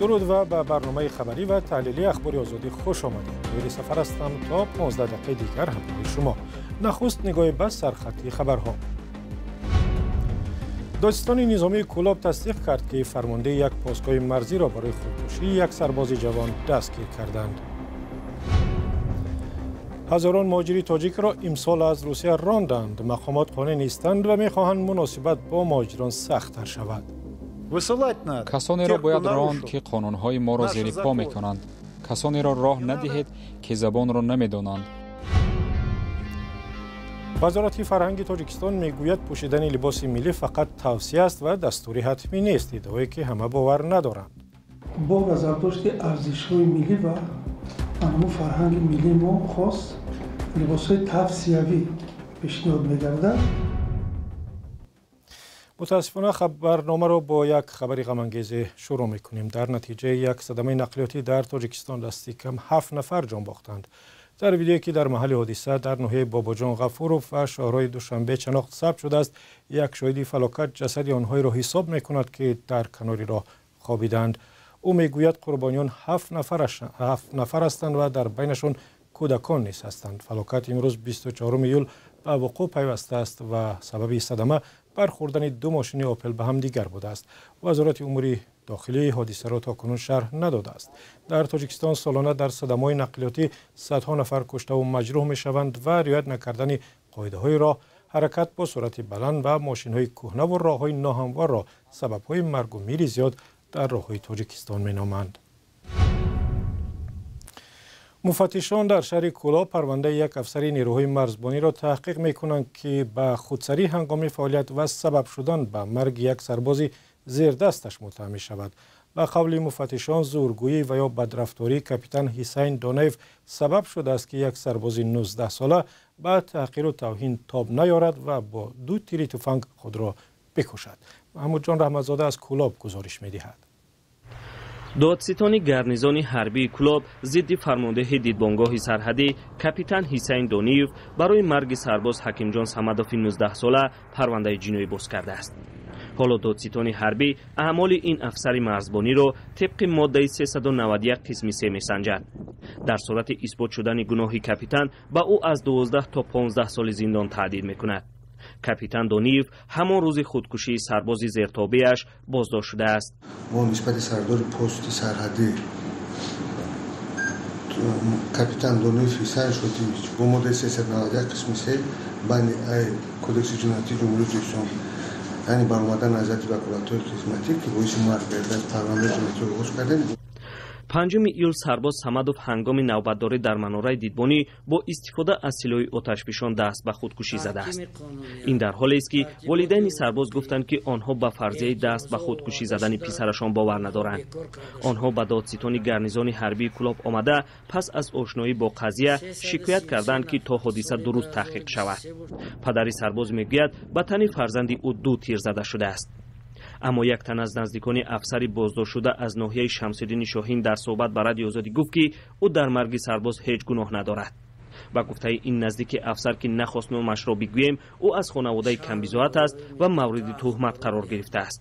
Дуруд ва ба барномаи хабарӣ ва таҳлилии Ахбори Озодӣ хуш омадед. Тоҳири Сафар ҳастам, то 15 дақиқаи дигар ҳамроҳи шумо. Нахуст нигоҳе ба сархатии хабарҳо. Додситони низомии Кӯлоб тасдиқ кард, ки фармондеҳи як постгоҳи марзиро барои худкушии як сарбози ҷавон дастгир карданд. Ҳазорон муҳоҷири тоҷикро имсол аз Русия ронданд. Мақомот қонеъ нестанд ва мехоҳанд муносибат бо муҳоҷирон сахттар шавад. Касонеро бояд ронд, ки қонунҳои моро зери по мекунанд. Касонеро роҳ надиҳед, ки забонро намедонанд. Вазорати фарҳанги Тоҷикистон мегӯяд, пӯшидани либоси миллӣ фақат тавсия аст ва дастури ҳатмӣ нест, иддаое ки ҳама бовар надоранд. Бо назардошти арзишҳои миллӣ ва анъану фарҳанги миллии мо хос либосҳои тавсиявӣ пешниҳод мегардад. Мутаассифона, барномаро бо як хабари ғамангезе шурӯъ мекунем. Дар натиҷаи як садамаи нақлиётӣ дар Тоҷикистон дасти кам 7 нафар ҷон бохтанд. Дар видеое, ки дар маҳалли ҳодиса дар ноҳияи Бобоҷон Ғафуров ва шоҳроҳи Душанбе Чаноқ сабт шудааст, як шоҳиди фалокат ҷасади онҳоеро ҳисоб мекунад, ки дар канори роҳ хобиданд. Ӯ мегӯяд, қурбониён 7 нафар ҳастанд ва дар байнашон кӯдакон низ ҳастанд. Фалокат имрӯз, 24 июл, ба вуқӯъ пайвастааст ва сабаби садама бархӯрдани ду мошини Опел ба ҳамдигар будааст. Вазорати умури дохилӣ ҳодисаро то кунун шарҳ надодааст. Дар Тоҷикистон солона дар садамаҳои нақлиётӣ садҳо нафар куштаву маҷрӯҳ мешаванд ва риоят накардани қоидаҳои роҳ, ҳаракат бо суръати баланд ва мошинҳои кӯҳнаву роҳҳои ноҳамворро сабабҳои маргу мири зиёд дар роҳҳои Тоҷикистон меноманд. Муфаттишон дар шаҳри Кӯлоб парвандаи як афсари нерӯҳои марзбониро таҳқиқ мекунанд, ки ба худсарӣ ҳангоми фаъолият ва сабаб шудан ба марги як сарбози зердасташ муттаҳам мешавад. Ба қавли муфаттишон, зӯргӯӣ ва ё бадрафтории капитан Ҳисайн Донаев сабаб шудааст, ки як сарбози 19сола ба таҳқиру тавҳин тоб наёрад ва бо ду тири туфанг худро бикушад. Маҳмудҷон Раҳматзода аз Кӯлоб гузориш медиҳад. Додситони гарнизони ҳарбии Кӯлоб зидди фармондеҳи дидбонгоҳи сарҳадӣ капитан Ҳисайн Дониев барои марги сарбоз Ҳакимҷон Самадови 19сола парвандаи ҷиноӣ боз кардааст. Ҳоло додситони ҳарбӣ аъмоли ин афсари марзбониро тибқи моддаи 391 қисми 3 месанҷад. Дар сурати исбот шудани гуноҳи капитан ба ӯ аз 12 то 15 соли зиндон таҳдид мекунад. Капитан Дониев ҳамон рӯзи худкушии сарбози зертобеаш боздошт шудааст. Мо нисбати сардори пости сарҳадӣ капитан Дониев Ҳисайн Шотиевич бо моддаи 391 қисми 3 банди а Кодекси ҷиноятии Ҷумҳурии Тоҷикистон, яъне баромадан аз ҷиҳати ваколатҳои хизматӣ, ки боиси марг гардидааст, парвандаи ҷиноятӣ оғоз кардем. 5 июл сарбоз Самадов ҳангоми навбатдорӣ дар манораи дидбонӣ бо истифода аз силоҳи оташфишон даст ба худкушӣ задааст. Ин дар ҳолест, ки волидайни сарбоз гуфтанд, ки онҳо ба фарзияи даст ба худкушӣ задани писарашон бовар надоранд. Онҳо ба додситони гарнизони ҳарбии Кӯлоб омада, пас аз ошноӣ бо қазия шикоят карданд, ки то ҳодиса дуруст таҳқиқ шавад. Падари сарбоз мегӯяд, ба тани фарзанди ӯ ду тир зада шудааст. Аммо як тан аз наздикони афсари боздоштшуда аз ноҳияи Шамсиддини Шоҳин дар суҳбат ба Радиои Озодӣ гуфт, ки ӯ дар марги сарбоз ҳеҷ гуноҳ надорад. Ба гуфтаи ин наздики афсар, ки нахост номашро бигӯем, ӯ аз хонаводаи камбизоат аст ва мавриди туҳмат қарор гирифтааст.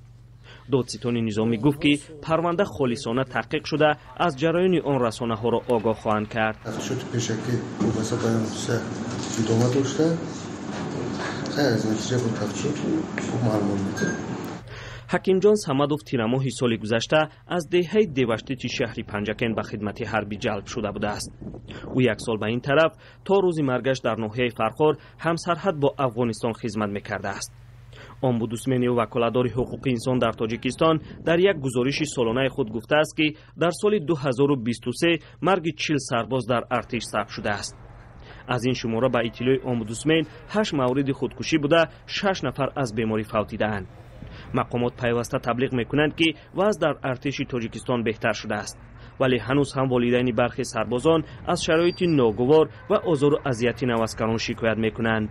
Додситони низомӣ гуфт, ки парванда холисона таҳқиқ шуда, аз ҷараёни он расонаҳоро огоҳ хоҳанд кард. Тафтишоти пешакӣ вобаста ба ин ҳодиса идома дошта, хайр, аз натиҷа бо тафтишот хуб маълумот медиҳем. Ҳакимҷон Самадов тирамоҳи соли гузашта аз деҳаи Деваштичи шаҳри Панҷакент ба хидмати ҳарбӣ ҷалб шуда будааст. Ӯ як сол ба ин тараф то рӯзи маргаш дар ноҳияи Фархор, ҳамсарҳад бо Афғонистон, хизмат мекардааст. Омбудсмени ваколатдори ҳуқуқи инсон дар Тоҷикистон дар як гузориши солонаи худ гуфтааст, ки дар соли 2023 марги 40 сарбоз дар артиш сабт шудааст. Аз ин шумора, ба иттилои омбудсмен, ҳашт мавриди худкушӣ буда, шаш нафар аз беморӣ фавтидаанд. Мақомот пайваста таблиғ мекунанд, ки вазъ дар артиши Тоҷикистон беҳтар шудааст, вале ҳанӯз ҳам волидайни бархе сарбозон аз шароити ногувор ва озору азияти наваскарон шикоят мекунанд.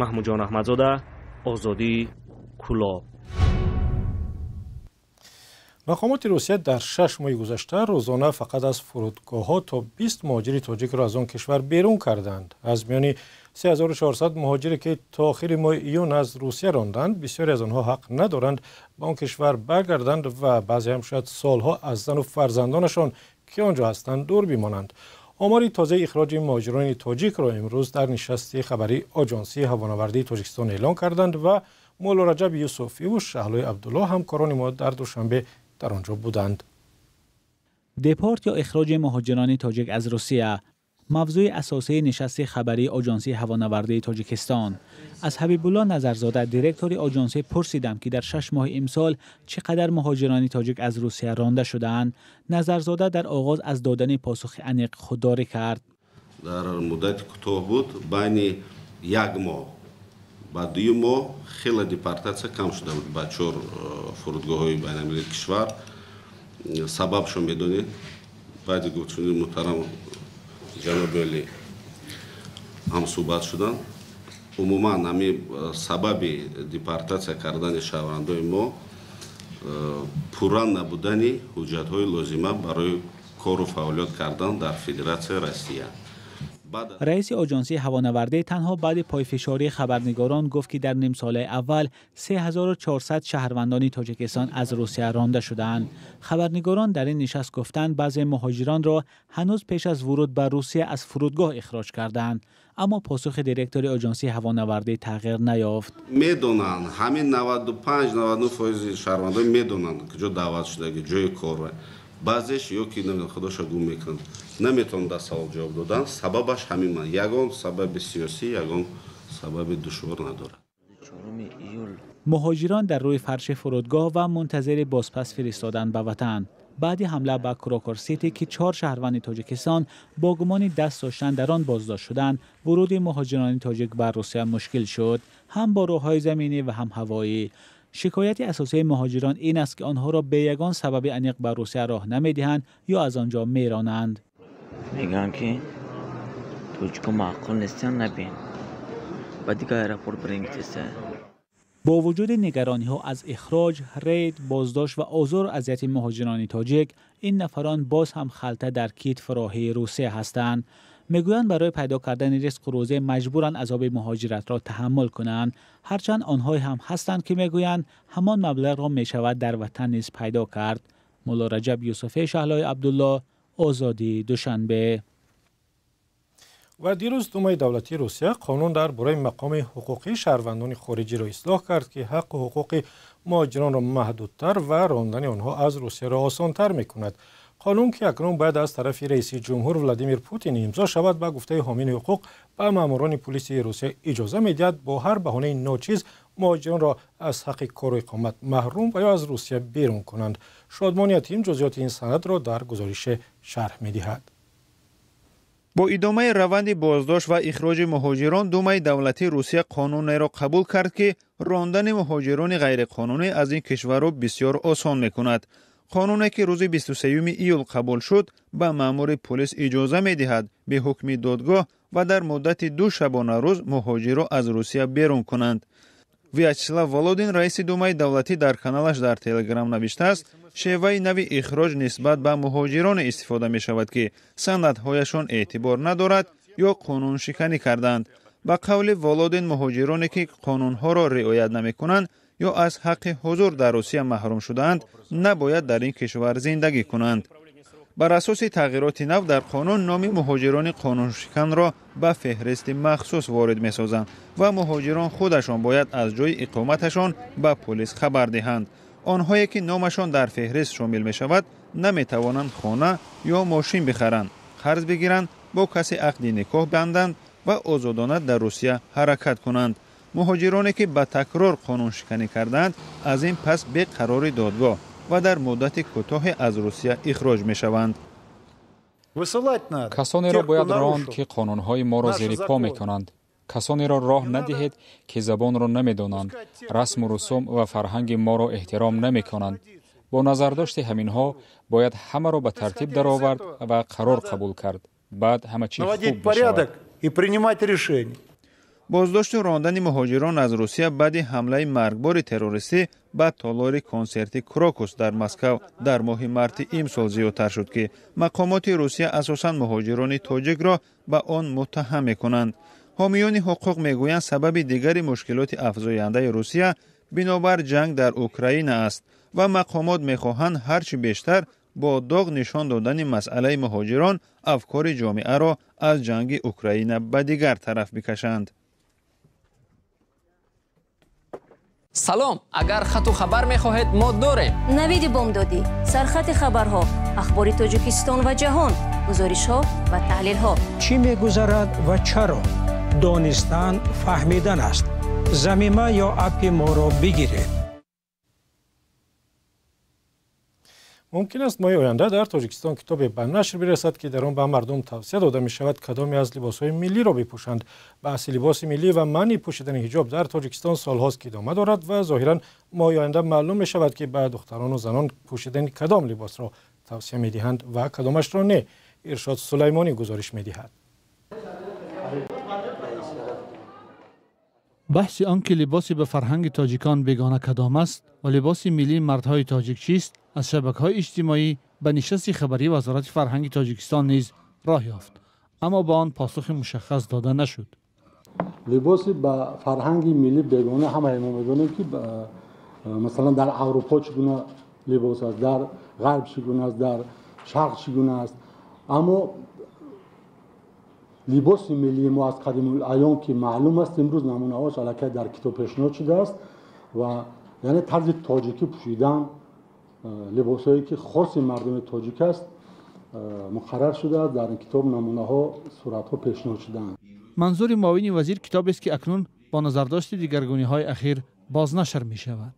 Маҳмудҷон Раҳматзода, Озодӣ, Кӯлоб. Мақомоти Русия дар 6 моҳи гузашта рӯзона фақат аз фурудгоҳҳо то 20 муҳоҷири тоҷикро аз он кишвар берун карданд. Аз миёни 3400 муҳоҷире, ки то охири моҳи июн аз Русия ронданд, бисёре аз онҳо ҳақ надоранд ба он кишвар баргарданд ва баъзе ҳам шояд солҳо аз зану фарзандонашон, ки он ҷо ҳастанд, дур бимонанд. Омори тозаи ихроҷи муҳоҷирони тоҷикро имрӯз дар нишасти хабарии Оҷонсии ҳавонавардии Тоҷикистон эълон карданд ва Мулло Раҷаб Юсуфиву Шаҳлои Абдулло, ҳамкорони мо дар Душанбе, дар он ҷо буданд. Депорт ё ихроҷи муҳоҷирони тоҷик аз Русия — мавзӯи асосии нишасти хабарии Оҷонсии ҳавонавардии Тоҷикистон. Аз Ҳабибулло Назарзода, директори оҷонсӣ, пурсидам, ки дар 6 моҳи имсол чӣ қадар муҳоҷирони тоҷик аз Русия ронда шудаанд. Назарзода дар оғоз аз додани посухи аниқ худдорӣ кард. Дар муддати кӯтоҳ буд, байни як моҳ ба 2 моҳ хеле депортатсия кам шуда буд ба чор фурудгоҳҳои байналмилалии кишвар. Сабабшо медонед, баъди гуфтшуди муҳтарам ҷаноби олӣ ҳамсӯҳбат шуданд. Умуман, ҳами сабаби депортатсия кардани шаҳрвандои мо пурра набудани ҳуҷҷатҳои лозима барои кору фаъолият кардан дар Федератсияи Россия. Раиси оҷонсии ҳавонавардӣ танҳо баъди пойфишории хабарнигорон гуфт, ки дар нимсолаи аввал 3400 шаҳрвандони Тоҷикистон аз Русия ронда шудаанд. Хабарнигорон дар ин нишаст гуфтанд, баъзе муҳоҷиронро ҳанӯз пеш аз вуруд ба Русия аз фурудгоҳ ихроҷ карданд, аммо посухи директори оҷонсии ҳавонавардӣ тағйир наёфт. Медонанд, ҳамин 95-99 фоизи шаҳрвандон медонанд, куҷо даъват шудаги, ҷои кор. Баъзеш ё ки худоша гум мекунанд, наметавонанд дар савол ҷавоб додан. Сабабаш ҳамин ман, ягон сабаби сиёсӣ, ягон сабаби душвор надорад. Муҳоҷирон дар рӯи фарши фурудгоҳ ва мунтазири бозпас фиристодан ба ватан. Баъди ҳамла ба Крокус Сити, ки чор шаҳрванди Тоҷикистон бо гумони даст доштан дар он боздошт шуданд, вуруди муҳоҷирони тоҷик ба Русия мушкил шуд, ҳам бо роҳҳои заминӣ ва ҳам ҳавоӣ. Шикояти асосии муҳоҷирон ин аст, ки онҳоро бе ягон сабаби аниқ ба Русия роҳ намедиҳанд ё аз он ҷо меронанд. Мегӯянд, ки тоҷико маъқул нестанд, набин, ба дигар аэропорт бирингтеса. Бо вуҷуди нигарониҳо аз ихроҷ, рейд, боздошт ва озору азияти муҳоҷирони тоҷик, ин нафарон боз ҳам халта дар китф роҳии Русия ҳастанд. Мегӯянд, барои пайдо кардани ризқу рӯзӣ маҷбуранд азоби муҳоҷиратро таҳаммул кунанд. Ҳарчанд онҳое ҳам ҳастанд, ки мегӯянд, ҳамон маблағро мешавад дар ватан низ пайдо кард. Мулло Раҷаб Юсуфӣ, Шаҳлои Абдулло, Озодӣ, Душанбе. Ва дирӯз Думаи давлатии Русия қонун дар бораи мақоми ҳуқуқии шаҳрвандони хориҷиро ислоҳ кард, ки ҳаққу ҳуқуқи муҳоҷиронро маҳдудтар ва рондани онҳо аз Русияро осонтар мекунад. Қонун, ки акнун бояд аз тарафи раиси ҷумҳур Владимир Путин имзо шавад, ба гуфтаи ҳомиёни ҳуқуқ, ба маъмурони пулиси Русия иҷоза медиҳад бо ҳар баҳонаи ночиз муҳоҷиронро аз ҳаққи кору иқомат маҳрум ва ё аз Русия берун кунанд. Шодмон Ятим ҷузъиёти ин санадро дар гузорише шарҳ медиҳад. Бо идомаи раванди боздошт ва ихроҷи муҳоҷирон, Думаи давлатии Русия қонунеро қабул кард, ки рондани муҳоҷирони ғайриқонунӣ аз ин кишварро бисёр осон мекунад. Қонуне, ки рӯзи 23 июл қабул шуд, ба маъмури полис иҷоза медиҳад бе ҳукми додгоҳ ва дар муддати 2 шабонарӯз муҳоҷирро аз Русия берун кунанд. Вячеслав Володин, раиси Думаи давлатӣ, дар каналаш дар Телеграм навиштааст, шеваи нави ихроҷ нисбат ба муҳоҷироне истифода мешавад, ки санадҳояшон эътибор надорад ё қонуншиканӣ карданд. Ба қавли Володин, муҳоҷироне, ки қонунҳоро риоят намекунанд ё аз ҳаққи ҳузур дар Русия маҳрум шудаанд, набояд дар ин кишвар зиндагӣ кунанд. Бар асоси тағйироти нав дар қонун, номи муҳоҷирони қонуншиканро ба феҳристи махсус ворид месозанд ва муҳоҷирон худашон бояд аз ҷойи иқоматашон ба полис хабар диҳанд. Онҳое, ки номашон дар феҳрист шомил мешавад, наметавонанд хона ё мошин бихаранд, қарз бигиранд, бо касе ақди никоҳ банданд ва озодона дар Русия ҳаракат кунанд. Муҳоҷироне, ки ба такрор қонуншиканӣ кардаанд, аз ин пас бе қарори додгоҳ ва дар муддати кӯтоҳе аз Русия ихроҷ мешаванд. Касонеро бояд ронд, ки қонунҳои моро зери по мекунанд. Касонеро роҳ надиҳед, ки забонро намедонанд, расму русум ва фарҳанги моро эҳтиром намекунанд. Бо назардошти ҳаминҳо бояд ҳамаро ба тартиб даровард ва қарор қабул кард. Баъд ҳама чӣ хуб мешавад. И принимать решения. Боздошту рондани муҳоҷирон аз Русия баъди ҳамлаи маргбори террористӣ ба толори консерти Крокус дар Москав дар моҳи марти имсол зиёдтар шуд, ки мақомоти Русия асосан муҳоҷирони тоҷикро ба он муттаҳам мекунанд. Ҳомиёни ҳуқуқ мегӯянд, сабаби дигари мушкилоти афзояндаи Русия бинобар ҷанг дар Украина аст ва мақомот мехоҳанд ҳарчи бештар бо доғ нишон додани масъалаи муҳоҷирон афкори ҷомеаро аз ҷанги Украина ба дигар тараф бикашанд. Салом, агар хату хабар мехоҳед, мо дорем. Навиди бомдодӣ, сархати хабарҳо, ахбори Тоҷикистон ва ҷаҳон, гузоришҳо ва таҳлилҳо. Чӣ мегузарад ва чаро? Донистан фаҳмидан аст. Замима ё аппи моро бигиред. Мумкин аст моҳи оянда дар Тоҷикистон китобе ба нашр бирасад, ки дар он ба мардум тавсия дода мешавад кадоме аз либосҳои миллиро бипӯшанд. Баҳси либоси миллӣ ва манъи пӯшидани ҳиҷоб дар Тоҷикистон солҳост ки идома дорад ва зоҳиран моҳи оянда маълум мешавад, ки ба духтарону занон пӯшидани кадом либосро тавсия медиҳанд ва кадомашро не. Иршод Сулаймонӣ гузориш медиҳад. Баҳси он ки либоси ба фарҳанги тоҷикон бегона кадом аст ва либоси миллии мардҳои тоҷик чист, аз шабакаҳои иҷтимоӣ ба нишасти хабарии Вазорати фарҳанги Тоҷикистон низ роҳ ёфт, аммо ба он посухи мушаххас дода нашуд. Либоси ба фарҳанги миллӣ бегона ҳамаи мо медонем, ки масалан дар Аврупо чӣ гуна либос аст, дар ғарб чӣ гуна аст, дар шарқ чӣ гуна аст. Аммо либоси миллии мо аз қадимулайём ки маълум аст, имрӯз намунаҳош аллакай дар китоб пешниҳод шудааст ва яъне тарзи тоҷикӣ пӯшидан, либосҳое ки хоси мардуми тоҷик аст, муқаррар шудааст. Дар ин китоб намунаҳо, суратҳо пешниҳод шудаанд. Манзури муовини вазир китобест, ки акнун бо назардошти дигаргуниҳои ахир бознашр мешавад.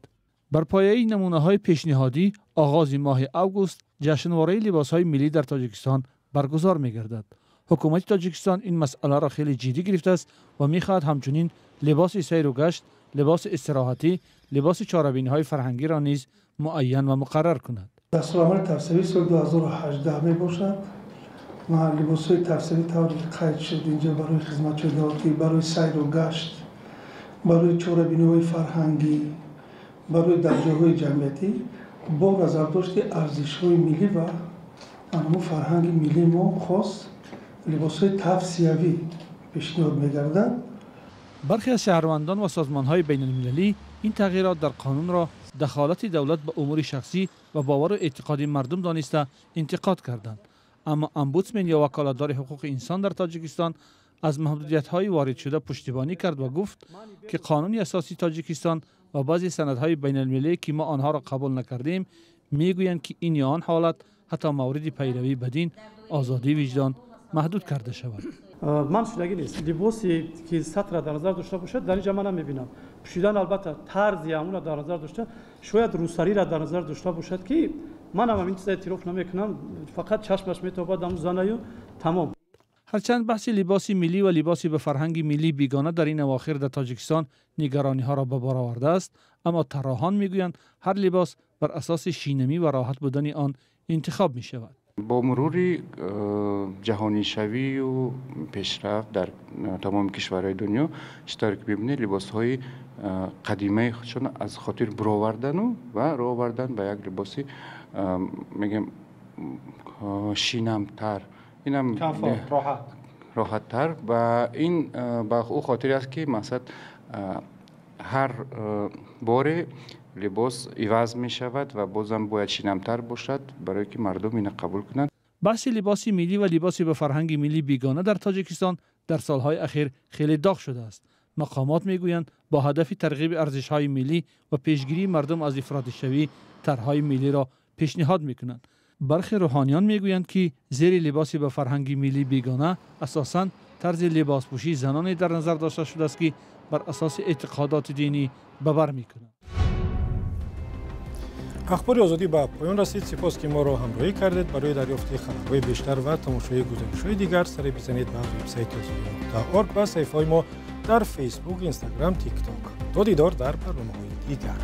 Бар пояи намунаҳои пешниҳодӣ оғози моҳи август ҷашнвораи либосҳои миллӣ дар Тоҷикистон баргузор мегардад. Ҳукумати Тоҷикистон ин масъаларо хеле ҷиддӣ гирифтааст ва мехоҳад ҳамчунин либоси сайру гашт, либоси истироҳатӣ, либоси чорабиниҳои фарҳангиро низ муайян ва муқаррар кунад. Дастурамали тавсиявии соли 2018 мебошад ва либосҳои тавсиявӣ тавре ки қайд шуд инҷо барои хизматчиёни давлатӣ, барои сайру гашт, барои чорабиниҳои фарҳангӣ, барои дар ҷойҳои ҷамъиятӣ бо назардошти арзишҳои миллӣ ва ҳамун фарҳанги миллии мо хос либосҳои тавсиявӣ пешниҳод мегардад. Бархе аз шаҳрвандон ва созмонҳои байналмилалӣ ин тағйирот дар қонунро дахолати давлат ба умури шахсӣ ва бовару эътиқоди мардум дониста интиқод карданд. Аммо омбудсмен ё ваколатдори ҳуқуқи инсон дар Тоҷикистон аз маҳдудиятҳои воридшуда пуштибонӣ кард ва гуфт, ки қонуни асосии Тоҷикистон ва баъзе санадҳои байналмилалие, ки мо онҳоро қабул накардем, мегӯянд, ки ин ё он ҳолат ҳатто мавриди пайравӣ ба дин, озодии виҷдон маҳдуд карда шавад. Ман шудагӣ нест. Либосе ки сатра дар назар дошта бошад, дар инҷа ман намебинам. Пӯшидан албатта тарзи ҳамонро дар назар дошта, шояд рӯсариро дар назар дошта бошад, ки манам ҳамин чиза эътироф намекунам, фақат чашмаш метобад ҳамун занаю тамом. Ҳарчанд баҳси либоси миллӣ ва либоси ба фарҳанги миллӣ бегона дар ин авохир дар Тоҷикистон нигарониҳоро ба бор овардааст, аммо тарроҳон мегӯянд ҳар либос бар асоси шинамӣ ва роҳат будани он интихоб мешавад. Бо мурури ҷаҳонишавию пешрафт дар тамоми кишварҳои дунё, чӣ тавре ки мебинед, либосҳои қадимаи худшон аз хотир буровардану ва роҳ овардан ба як либоси мегӯям шинамтар, инам роҳаттар ва ин ба ӯ хотире аст, ки мақсад ҳар боре либос иваз мешавад ва бозам бояд шинамтар бошад, барое ки мардум ина қабул кунанд. Баҳси либоси миллӣ ва либоси ба фарҳанги миллӣ бегона дар Тоҷикистон дар солҳои ахир хеле доғ шудааст. Мақомот мегӯянд бо ҳадафи тарғиби арзишҳои миллӣ ва пешгирии мардум аз ифротишавӣ тарҳҳои миллиро пешниҳод мекунанд. Бархе рӯҳониён мегӯянд, ки зери либоси ба фарҳанги миллӣ бегона асосан тарзи либоспӯшии заноне дар назар дошта шудааст, ки бар асоси эътиқодоти динӣ ба бар мекунанд. Ахбори Озодӣ ба поён расид. Сипос, ки моро ҳамроҳӣ кардед. Барои дарёфти хабарҳои бештар ва тамошои гузоришҳои дигар саре бизанед ба вебсайти озодӣ.орг ва саҳифаҳои мо дар Фейсбук, Инстаграм, Тикток. То дидор дар барномаҳои дигар.